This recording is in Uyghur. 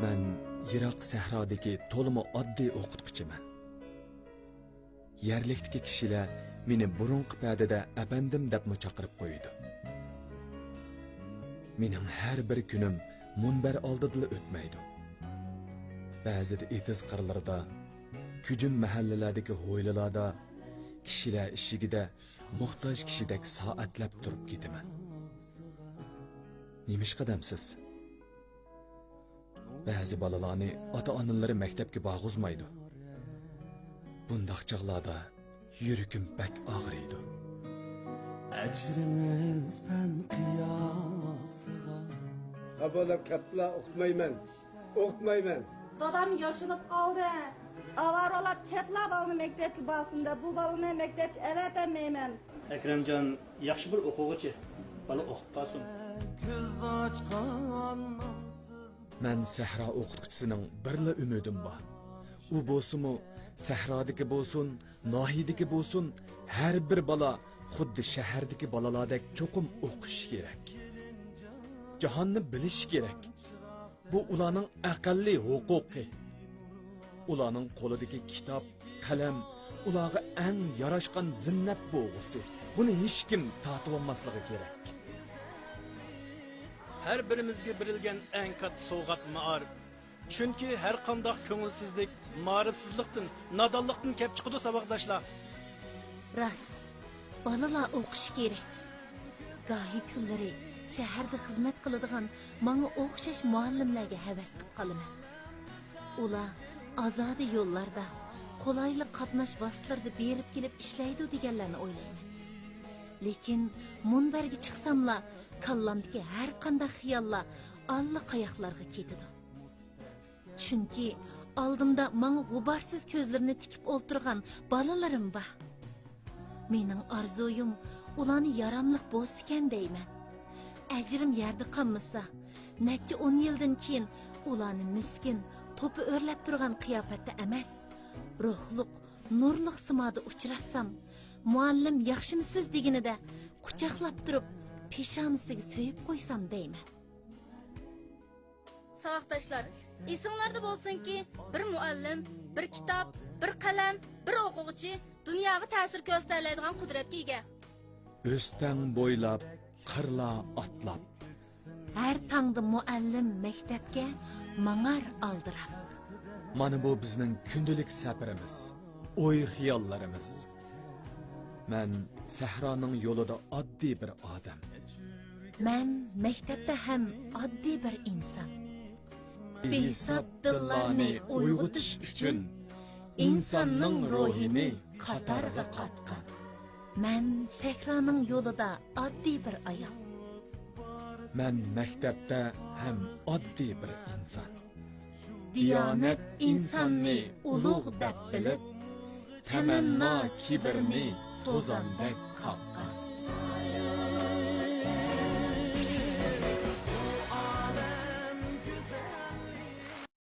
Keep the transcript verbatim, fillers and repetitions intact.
مەن يىراق سەھرادىكى تولىمۇ ئاددىي ئوقۇتقۇچىمەن. يەرلىكتىكى كىشىلەر مېنى بۇرۇنقى پەدىدە ئەپەندىم دەپمۇ چاقىرىپ قويىدۇ. مېنىڭ ھەر بىر كۈنۈم مۇنبەر ئالدىدىلا ئۆتمەيدۇ. بەزىدە ئېتىز قىرلىرىدا، كۈجۈم مەھەللىلەردىكى ھويلىلاردا كىشىلەر ئىشىكىدە موھتاج كىشىدەك سائەتلەپ تۇرۇپ كېتىمەن. نېمىشقا دەمسىز؟ بەزى بالىلارنى ئاتا-ئانىلىرى مەكتەپكە بارغۇزمايدۇ. بۇنداق چاغلاردا يۈرىكىم بەك ئاغرىيدۇ. ئەجرىڭىز پەن قىياسىغا. خاپا بولۇپ كەپلا ئوقۇتمايمەن. ئوقۇتمايمەن. دادام ياشىنىپ قالدى. ئاۋارە بولاپ كەپلا بالىنى مەكتەپكە بارسۇن دەپ، بۇ بالىنى مەكتەپكە ئەۋەتەلمەيمەن. ئەكرەمجان ياخشى بىر ئوقۇغۇچى. بالا ئوقۇپ قالسۇن. كۆز ئاچقان مەن سەھرا ئوقۇتقۇچىسىنىڭ بىرلا ئۈمىدىم بار. ئۇ بولسىمۇ، سەھرادىكى بولسۇن، ناھىيەدىكى بولسۇن، ھەر بىر بالا خۇددى شەھەردىكى بالىلاردەك چوقۇم ئوقۇشى كېرەك. جاھاننى بىلىشى كېرەك. بۇ ئۇلارنىڭ ئەقەللىي ھوقۇقى. ئۇلارنىڭ قولىدىكى كىتاب، قەلەم ئۇلارغا ئەڭ ياراشقان زىننەت بولغۇسى. بۇنى ھېچكىم تارتىۋالماسلىقى كېرەك. ھەر بىرىمىزگە بېرىلگەن ئەڭ كاتتا سوۋغات مائارىپ. چۈنكى ھەر قانداق كۆڭۈلسىزلىك مائارىپسىزلىقتىن، نادانلىقتىن كەپ چىقىدۇ، ساۋاقداشلار. راست، بالىلار ئوقۇشى كېرەك. گاھى كۈنلىرى شەھەردە خىزمەت قىلىدىغان ماڭا ئوخشاش مۇئەللىملەرگە ھەۋەس قىلىپ قالىمەن. ئۇلار ئازادە يوللاردا، قولايلىق قاتناش ۋاسىتىلىرىدا بېرىپ كېلىپ ئىشلەيدۇ دېگەنلەرنى ئويلايمەن. لېكىن مۇنبەرگە چىقساملا، كاللامدىكى ھەر قانداق خىياللار ئاللىقاياقلارغا كېتىدۇ. چۈنكى ئالدىمدا ماڭا غۇبارسىز كۆزلىرىنى تىكىپ ئولتۇرغان بالىلىرىم بار. مېنىڭ ئارزۇيۇم ئۇلارنى ياراملىق بولسىكەن دەيمەن. ئەجرىم يەردە قالمىسا، نەچچە ئون يىلدىن كېيىن ئۇلارنى مىسكىن، توپا ئۆرلەپ تۇرغان قىياپەتتە ئەمەس، روھلۇق، نۇرلۇق سىمادا ئۇچراتسام، مۇئەللىم ياخشىمۇسىز دېگىنىدە قۇچاقلاپ تۇرۇپ، پېشانىسىگە سۆيۈپ قويسام دەيمەن. ساۋاقداشلار، ئېسىڭلاردا بولسۇنكى، بىر مۇئەللىم، بىر كىتاب، بىر قەلەم، بىر ئوقۇغۇچى دۇنياغا تەسىر كۆرسىتەلەيدىغان قۇدرەتكە ئىگە. ئۆستەڭ بويلاپ، قىرلار ئاتلاپ، ھەر تاڭدا مۇئەللىم مەكتەپكە ماڭار ئالدىراپ. مانا بۇ بىزنىڭ كۈندىلىك سەپىرىمىز، ئوي-خىياللىرىمىز. مەن سەھرانىڭ يولىدا ئاددىي بىر ئادەم. مەن مەكتەپتە ھەم ئاددىي بىر ئىنسان. بىھېساب دىللارنى ئويغىتىش ئۈچۈن ئىنساننىڭ روھىنى قاتارغا قاتقان. مەن سەھرانىڭ يولىدا ئاددىي بىر ئايال. مەن مەكتەپتە ھەم ئاددىي بىر ئىنسان. دىيانەت ئىنساننى ئۇلۇغ دەپ بىلىپ، تەمەننا كىبىرنى توزاندەك قاپ.